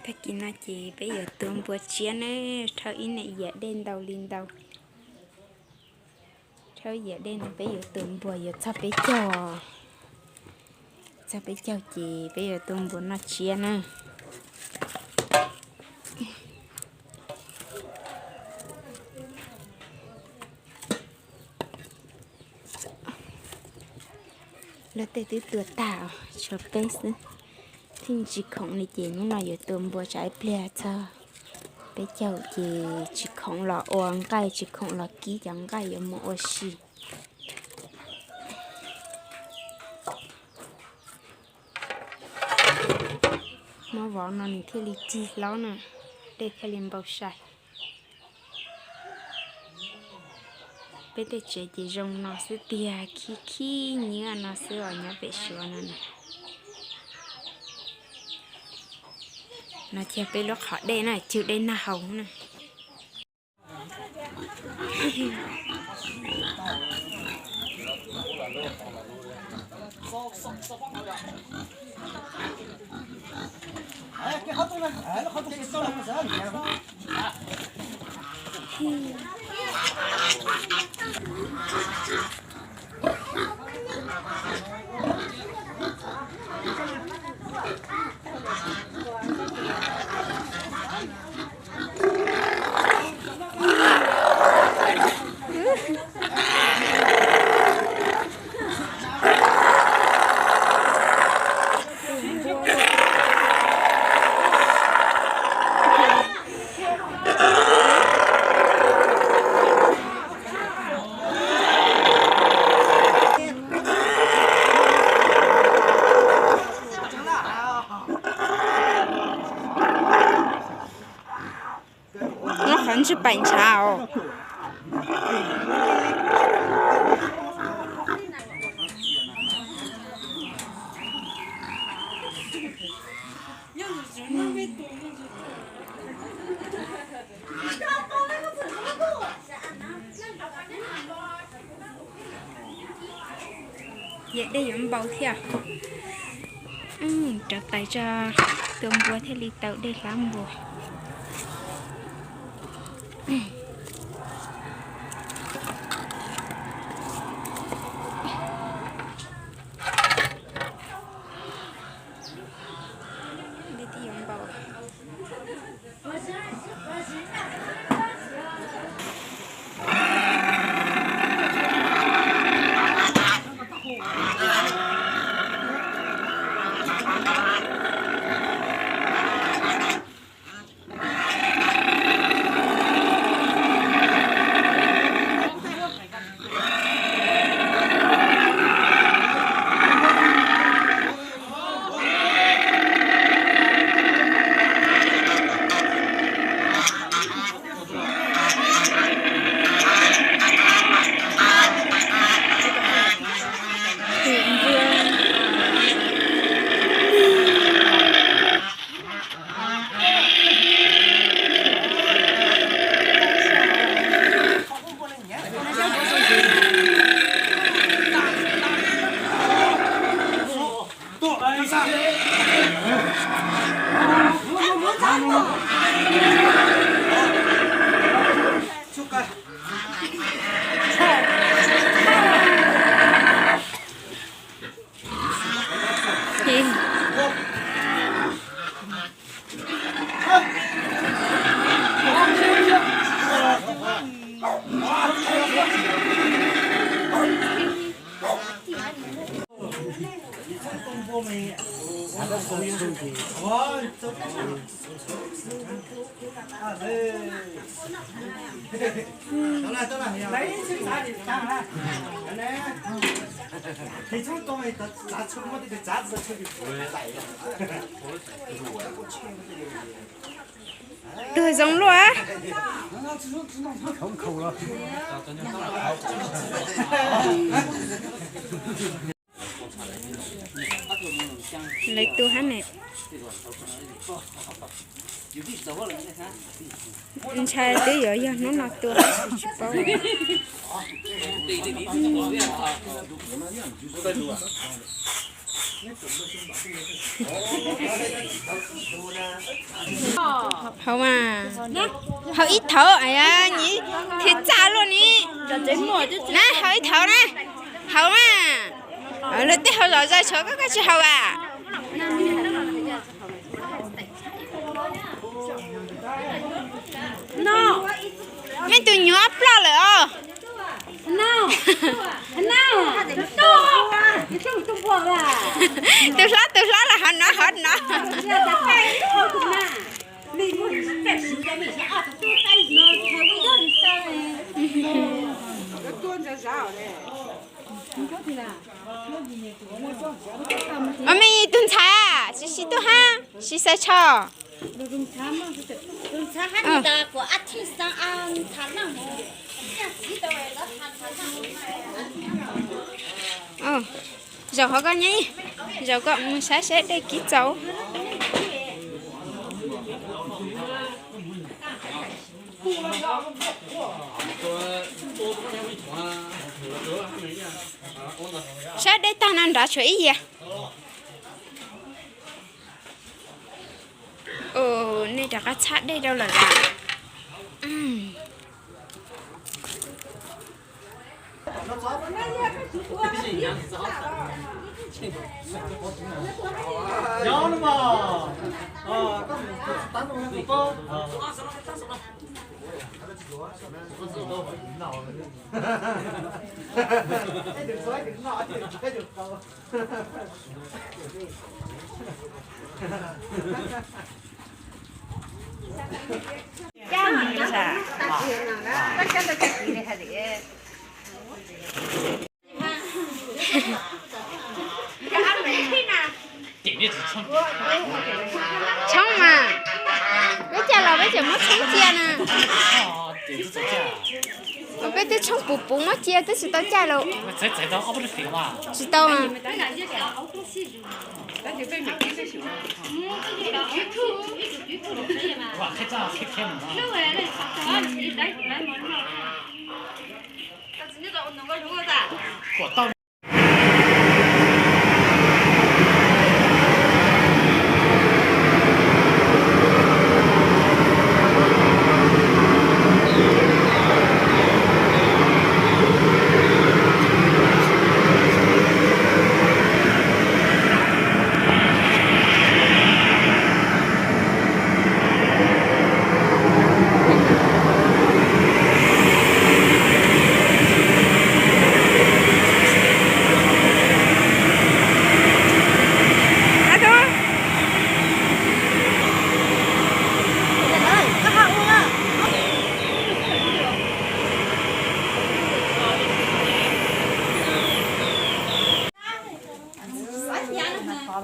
Tag kis no ces peb yuav tua npua tsiab na, rhaub ib niam yam dej ntau li ntau. Rhaub yam dej no peb yuav tua npua yuav txog peb caug, txog peb caug ces peb yuav tua npua noj tsiab na. Luag tej twb tua tag, tshuav peb xwb. Thiaj tsis khoom li ces hnub no yuav tua npua tsam ib pliag txog peb caug ces tsis khoom los ua nqaij, tsis khoom los kib cov nqaij yuav mus ua si. Hmo vov no nws thiaj li cig hlob na, dej thiaj li npau sai. Peb tej tsev ces zoo no xwb tiag, khib khib nyiab no xwb os, nyob pem suav no na. No thiaj peb lub qhov dej na, cug dej nag haus na. Muab qhov ntswg paim ntshav os. Yam dej yuav npau thiab. Rauv taws tso, tua npua thiaj li tau dej hlab npua. Dej twb yuav npau. Tuag zoo luaj. Lawv tua hab ne. Ntshai twb yuav yog hnub no tua tab sis tsis paub. Haus mas, haus ib thaum, nyias thiaj txaj luaj ni. Na, haus ib thaum na, haus mas. Luag tej haus zom zaws tshuav koj, koj tsis haus as? Mej tus nyuam ploj lawm os. Tus hlob, tus hlob los hov nov hov nov. Mej tus ntxhais tsis sib tuaj hab, sib xaiv tsho. Zaum hov koj nyob, zaum koj mus saib saib dej kib txaus. Saib dej tag no nrad tshuav ib yias. Nej rov qab txhab dej rau lawm las. Tshoob mas, peb caij los peb tseem muab tshoob cia na. Peb twb tshoob puv puv muab cia twb tsis tau caij los. Tsis tau.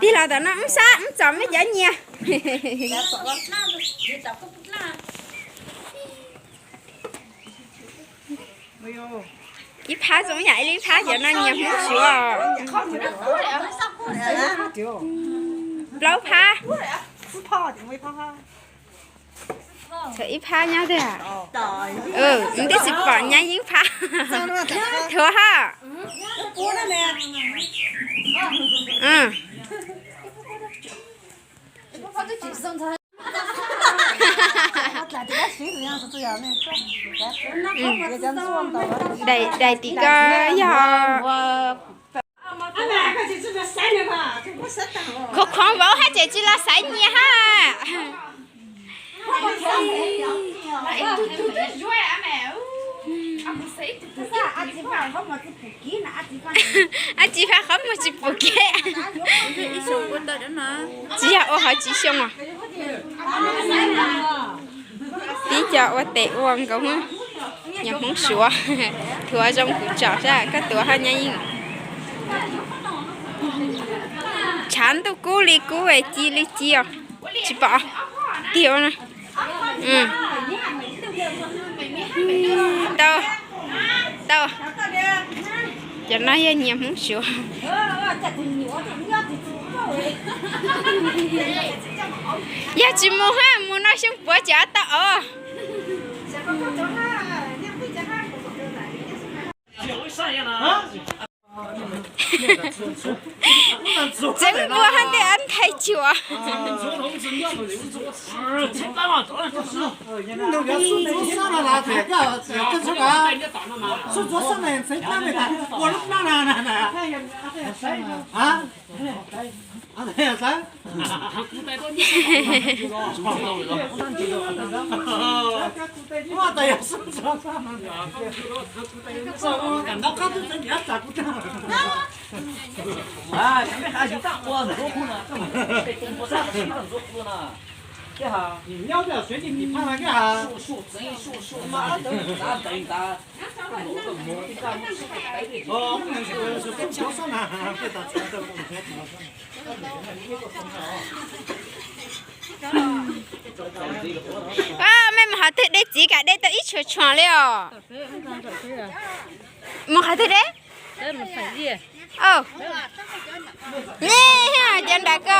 Tig los tom no wb sab wb txom mej cov nyias. Ib phab zoo yam ib li phab cov no nyias Hmoob Suav. Plaub phab. Txhua ib phab nyob tiag. Nws twb tsis pom nyab yeeb phab. Thuav hab. Daim tim ko yog khuv khuav vauv hab tseem tsis los xaiv nyias hab. Ab tsi fab qhov muag tsis pum kev. Tsis yog ua hauv tsis xyoo os. Tib co ua tes ua nkaus, nyias Hmoob Suav. Thuav zoo kuv tsom sab koj tuav hab nyab yeej. Tshav ntuj kub li kub ci li ci os. Tsis pom. Tiag na. Tau, tau. Cov no yog nyias Hmoob Suav. Yog tsis mus hab, mus no xyoo puav tseem tau os. Tseev npua hab tej nthaij cuam. Mej mus qhov twg de txiv kam de tau ib tshua tshuas li os. Mus qhov twg de? Cov nram ko.